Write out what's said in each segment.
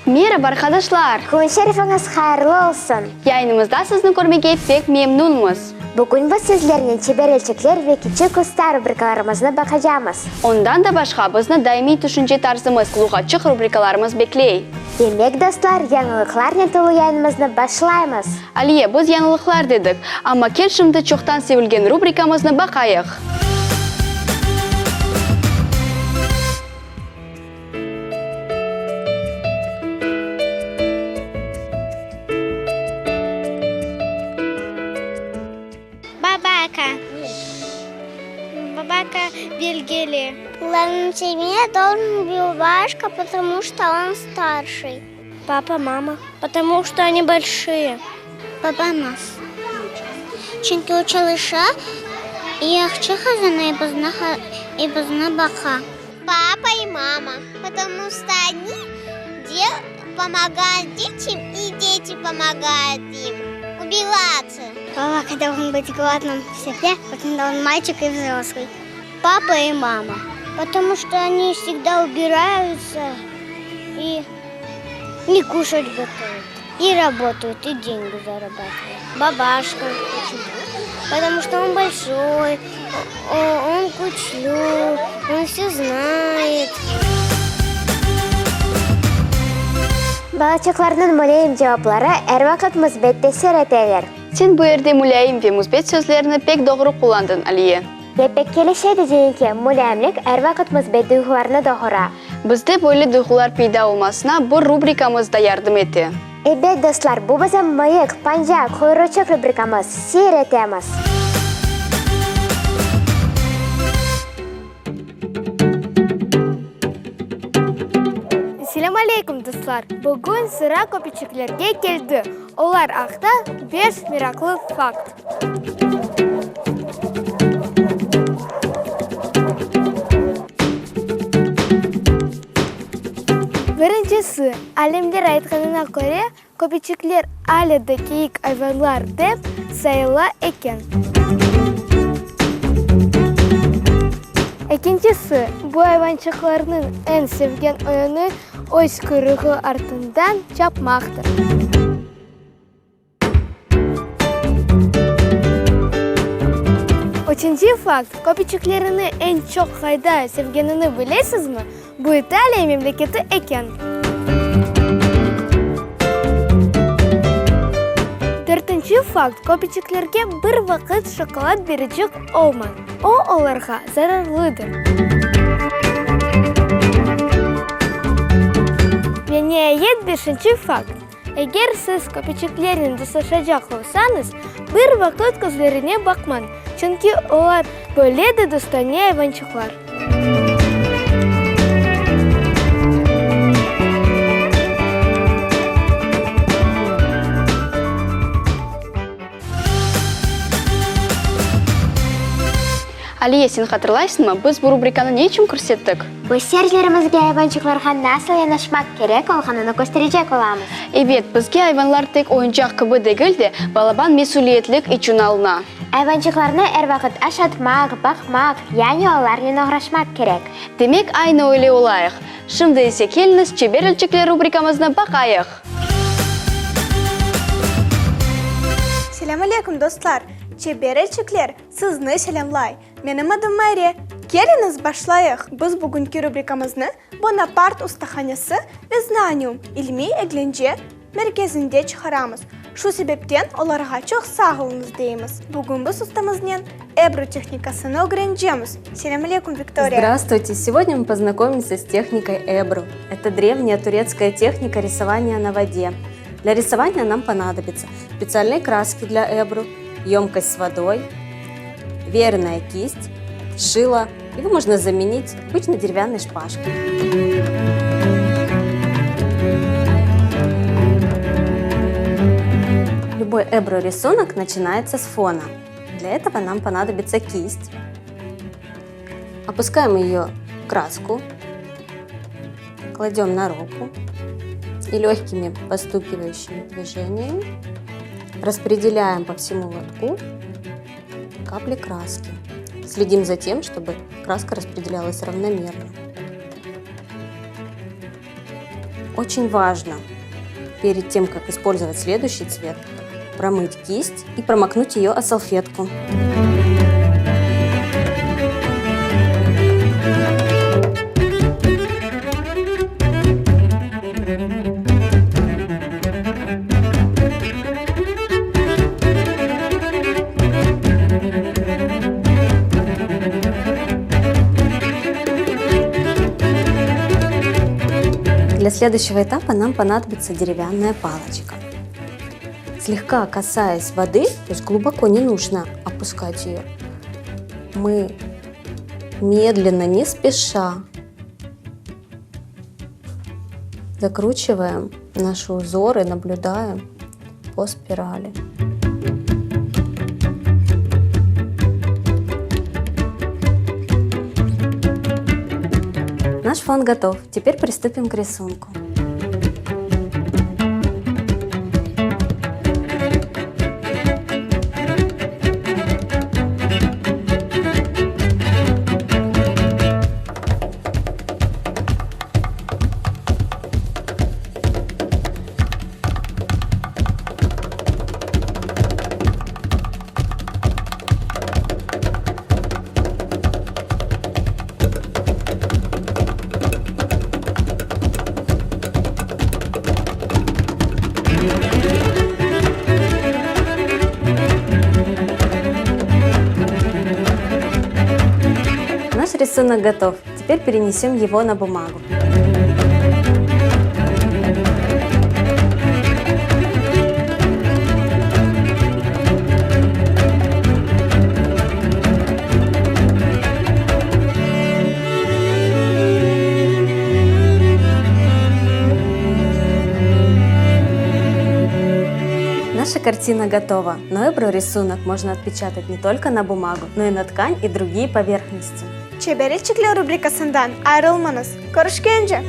Meraba, arqadaşlar! Kün şerifiñiz hayırlı olsun! Yayınımızda sizni körmege pek memnünmiz. Bugün biz sizlernen Çeber elçekler ve Kiçik usta rubrikalarımıznı baqacamız. Ondan da başqa, bizni Daimiy tüşünce tarzımız, Luğatçıq rubrikalarımız bekley. Demek, dostlar, yañılıqlarnen tolu yayınımıznı başlaymız! Aliye, biz yañılıqlar dedik, amma kel şimdi çoqtan sevilgen rubrikamıznı baqayıq. Babaka. Babaka belgili. Главным семье должен быть бабашка, потому что он старший. Папа, мама, потому что они большие. Babamız. Çünki o çalışa, yahşı qazana, i bizni baqa. Папа и мама, потому что они pomogayut detyam, i deti pomogayut im ubirаться. Babaka должен быть главным в семье, потому что он мальчик и взрослый. Папа и мама, потому что они всегда убираются и не кушать готовят, и работают, и деньги зарабатывают. Бабашка. Потому что он большой, он küçlü, он все знает. Balaçıqlarnıñ mulâyim cevapları er vaqıt müsbet tesir eteler. Sen bu yerde mulâyim ve müsbet sözlerini pek doğru qullandıñ, Aliye. Ve pek kelişe dediñ ki, mulâyimlik er vaqıt müsbet duyğularnı doğura. Bizde böyle duyğular peyda olmasına bu rubrikamız da yardım ete. Ebet, dostlar, bu bizim Mıyıq, panca, quyruçıq rubrikamız. Seyir etemiz! Selâm aleyküm, dostlar! Bugün sıra köpeçiklerge keldi. Olar aqta beş meraqlı fakt. Birincisi, alimler aytqanına köre, köpeçikler alâ da kiyik ayvanlar dep sayıla eken. Ekincisi, bu ayvançıqlarnıñ eñ sevgen oyunı öz quyruğı artından çapmaqtır. Üçünci fakt, köpeçiklerini eñ çoq qayda sevgenini bilesizmi? Bu İtaliya memleketi eken. Dörtünci fakt, köpeçiklerge bir vaqıt şokolad berecek olmañ, o olarğa zararlıdır. Ve niayet beşinci fakt, Eger siz köpeçiklernen dostlaşacaq olsañız, bir vaqıt közlerine baqmañ, çünki olar böyle de dostane ayvançıqlar. Aliye, sen hatırlaysıñmı, biz bu rubrikanı ne içün kirsettik? Biz seyircilerimizge ayvançıqlarğa nasıl yanaşmaq kerek olğanını kösterecek olamız. Ebet, bizge ayvanlar tek oyuncaq kibi degil de, balaban mesüliyetlik içün alına. Ayvançıqlarnı er vaqıt aşatmaq, baqmaq, yani olarnen oğraşmaq kerek. Demek, aynı öyle olayıq. Şimdi ise keliñiz Çeber elçikler rubrikamıznı baqayıq. Selâm aleyküm, dostlar! Çeber elçikler sizni selâmlay. Menim adım Mayre. Keliñiz, başlayıq! Biz bugünki rubrikamıznı Bonapart ustahanesi ve Znanium ilmiy-eglence merkezinde çıqaramız. Şu sebepten olarğa çoq sağ oluñız deymiz. Bugün biz ustamıznen Ebru tehnikasını ögrenecemiz. Selâm aleyküm, Viktoriya! Здравствуйте! Сегодня мы познакомимся с техникой Эбру. Это древняя турецкая техника рисования на воде. Для рисования нам понадобятся специальные краски для Эбру, емкость с водой, веерная кисть, шило. Его можно заменить обычной деревянной шпажкой. Любой эбру-рисунок начинается с фона. Для этого нам понадобится кисть. Опускаем ее в краску, кладем на руку и легкими постукивающими движениями распределяем по всему лотку капли краски. Следим за тем, чтобы краска распределялась равномерно. Очень важно перед тем, как использовать следующий цвет, промыть кисть и промокнуть ее о салфетку. Для следующего этапа нам понадобится деревянная палочка. Слегка касаясь воды, то есть глубоко не нужно опускать ее, мы медленно, не спеша закручиваем наши узоры, наблюдаем по спирали. Наш фон готов. Теперь приступим к рисунку. Наш рисунок готов. Теперь перенесем его на бумагу. Наша картина готова, но эбру рисунок можно отпечатать не только на бумагу, но и на ткань и другие поверхности. Çeber elçikler rubrikasından ayırılmañız. Körüşkence!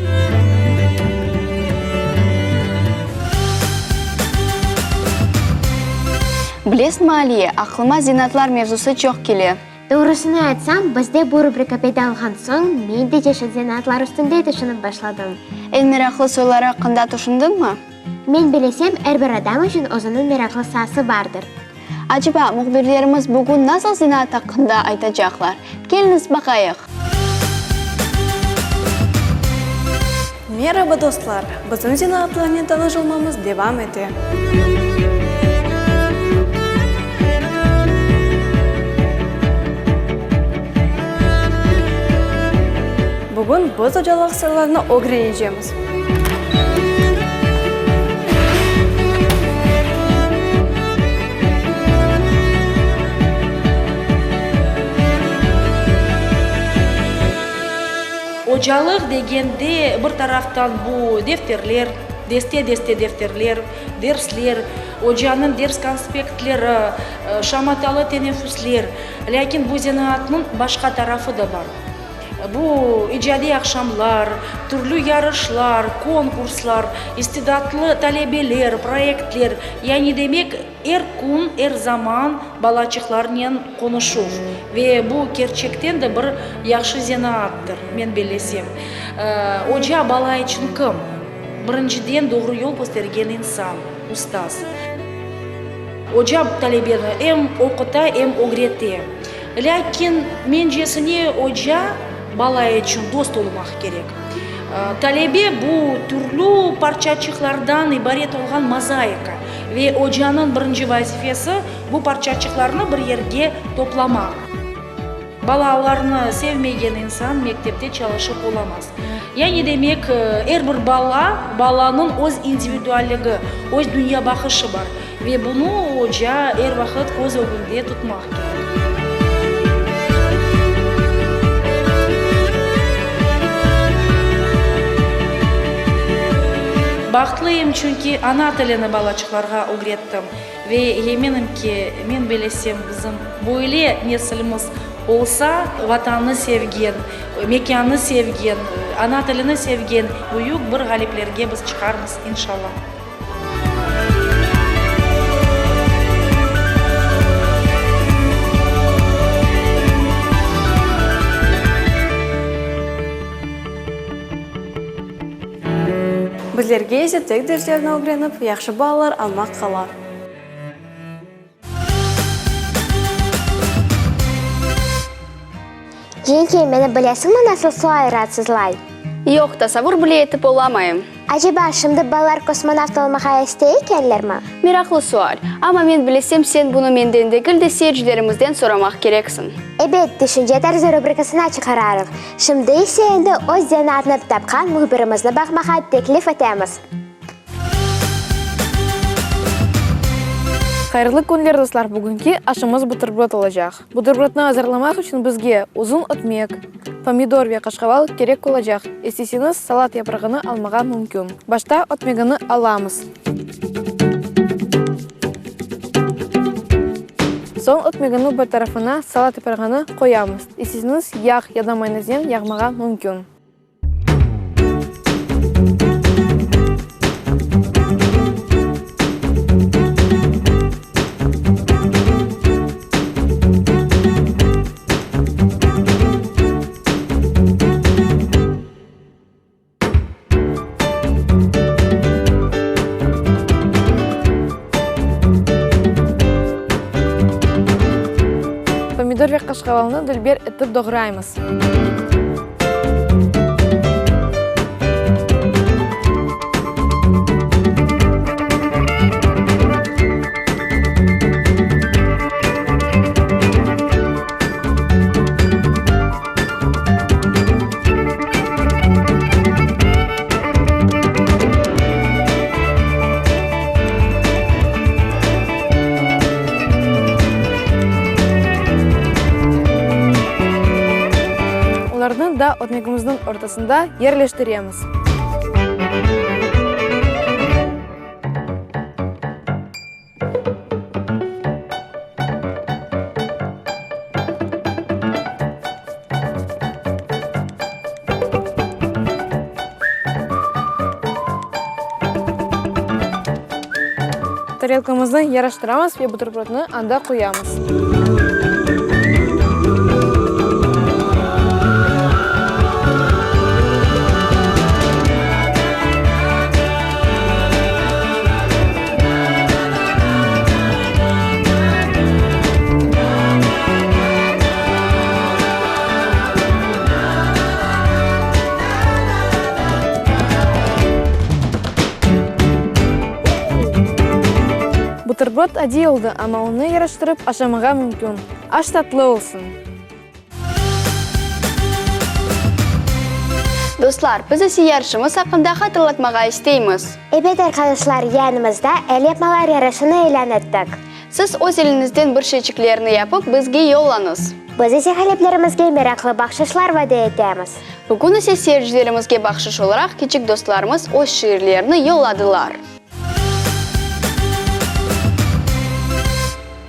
Bilesiñmi, Aliye, aqlıma zenaatlar mevzusı çoq kele. Doğrusını aytsam, bizde bu rubrika peyda olğan soñ, men de çeşit zenaatlar üstünde tüşünip başladım. Eñ meraqlı soyları aqqında tüşündiñmi? Men bilesem, er bir adam içün özüniñ meraqlı saası bardır. Aceba, mühbirlerimiz bugün nasıl zenaat aqqında aytacaqlar? Keliñiz, baqayıq! Meraba, dostlar! Bizim zenaatlarnen tanış olmamız devam ete. Bugün biz ocalıq sırlarını ögrenecemiz. Ocalıq degende, bir taraftan bu defterler, deste-deste defterler, dersler, ocanıñ ders konspektleri, şamatalı teneffüsler, lâkin bu zenaatnıñ başqa tarafı da bar. Bu icadiy aqşamlar, türlü yarışlar, konkurslar, istidatlı talebeler, proyektler, yani demek, er kün, er zaman balaçıqlarnen qonuşuv. Ve bu kerçekten de bir yahşı zenaattır, men bellesem. Oca bala içün kim? Birinciden, doğru yol köstergen insan, ustaz. Oca talebeni em oquta, em ögrete. Lâkin, mencesine, oca bala içün dost olmaq kerek. Talebe, bu türlü parçaçıqlardan ibaret olğan mozaika ve ocanıñ birinci vazifesi, bu parçaçıqlarnı bir yerge toplamaq. Balalarnı sevmegen insan mektepte çalışıp olamaz. Yani demek, er bir bala, balanıñ öz individualligi, öz dünyabaqışı bar ve bunı oca er vaqıt köz ögünde tutmaq kerek. Bahtlıyım, çünki ana tilini balaçıqlarğa ögrettim. Ve eminim ki, men bilesem, bizim böyle nesilimiz olsa, Vatannı sevgen, mekânnı sevgen, ana tilini sevgen büyük bir ğaliplerge biz çıqarmız, inşallah. Bizlerge ise tek derslerni ögrenip, yahşı balalar almaq qala. Yenge, meni bilesiñmi nasıl sual raatsızlay? Yoq, tasavur bile etip olamayım. Aceba, şimdi balalar kosmonavt olmağa istey ekenlermi? Meraqlı sual. Amma men bilesem, sen bunı menden degil de, seyircilerimizden soramaq kereksiñ. Ebet, Tüşünce tarzı rubrikasına çıqararıq. Şimdi ise endi öz zenaatını tapqan mühbirimizni baqmağa teklif etemiz. Hayırlı künler, dostlar! Bugünki aşımız buterbrot olacaq. Buterbrotnı azırlamaq içün bizge uzun ötmek, pomidor ve qaşqaval kerek olacaq. İsteseñiz, salat yaprağını almağa mümkün. Başta ötmegini alamız. Soñ ötmeginiñ bir tarafına salat yaprağını qoyamız. İsteseñiz, yağ ya da mayoneznen yağmağa mümkün. Pomidor ve qaşqavalnı dülber etip doğraymız. Olarnı da ötmegimizniñ ortasında yerleştiremiz. Tarelkamıznı yaraştıramız ve buterbrotnı anda qoyamız. Buterbrot adiy oldı, amma onı yaraştırıp aşamağa mümkün. Aş tatlı olsun! Dostlar, biz ise yarışımız aqqında hatırlatmağa isteymiz. Ebet, arqadaşlar, yanımızda el yapmalar yarışını ilân ettik. Siz öz eliñizden bir şeyçiklerni yapıp, bizge yollañız. Biz ise ğaliplerimizge meraqlı bahşışlar vade etemiz. Bugün ise seyircilerimizge bahşış olaraq kiçik dostlarımız öz şiirlerini yolladılar.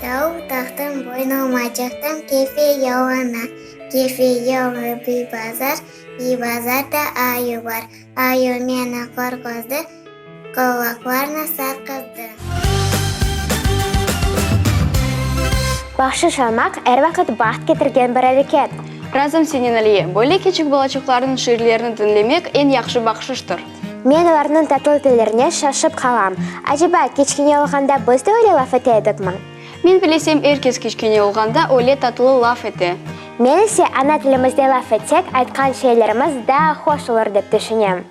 Tavuq taqtım boynuma, çıqtım Kefe yoluna. Kefe yolu bir bazar, bir bazarda ayu bar. Ayu meni qorquzdı, qulaqlarını sarqızdı. Bahşış almaq er vaqıt baht ketirgen bir areket. Razım senen, Aliye. Böyle kiçik balaçıqlarnıñ şiirlerini diñlemek eñ yahşı bahşıştır. Men olarnıñ tatlı tillerine şaşıp qalam. Aceba, kiçkene olğanda biz de öyle laf ete edikmi? Men bilesem, er kes kiçkene olğanda öyle tatlı laf ete. Men ise ana tilimizde laf etsek, aytqan şeylerimiz daa hoş olur dep tüşünem.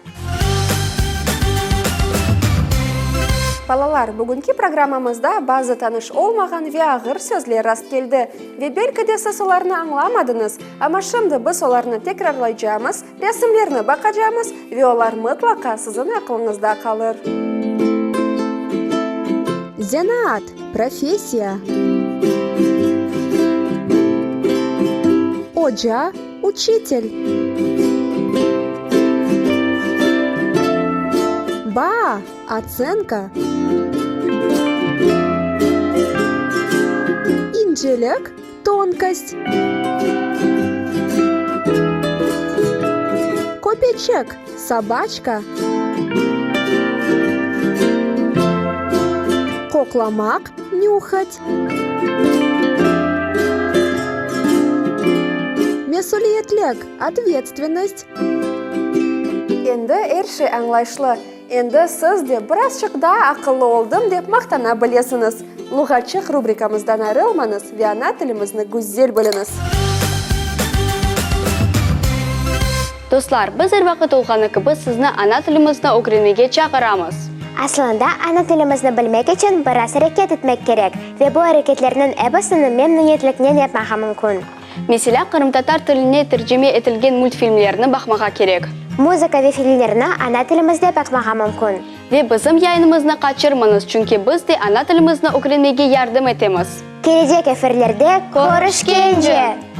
Balalar, bugünki programmamızda bazı tanış olmağan ve ağır sözler rastkeldi. Ve belki de siz olarnı añlamadıñız, amma şimdi biz olarnı tekrarlaycamız, Resimlerni baqacamız ve olar mıtlaqa siziñ aqlıñızda qalır. Zenaat, professiya. Oca, uçitel. Baa, otsenka. İncelik, Tonkost. Köpeçik, sobaçka. Qoqlamaq, nühat. Mesüliyetlik, otvetstvennost. Endi er şey añlayışlı. Endi siz de birazçıq daa aqıllı oldım dep maqtana bilesiñiz. Luğatçıq rubrikamızdan ayrılmañız ve ana tilimizni güzel biliñiz. Dostlar, biz er vaqıt olğanı kibi sizni ana tilimizni ögrenmege çağıramız. Aslında, ana tilimizni bilmek içün biraz areket etmek kerek ve bu areketlerniñ episini memnüniyetliknen yapmağa mümkün. Meselâ, qırımtatar tiline tercime etilgen multfilmlerni baqmağa kerek. Muzıka ve filmlerni ana tilimizde baqmağa mümkün. Ve bizim yayınımıznı qaçırmañız, çünki biz de ana tilimizni ögrenmege yardım etemiz. Kelecek efirlerde körüşkence!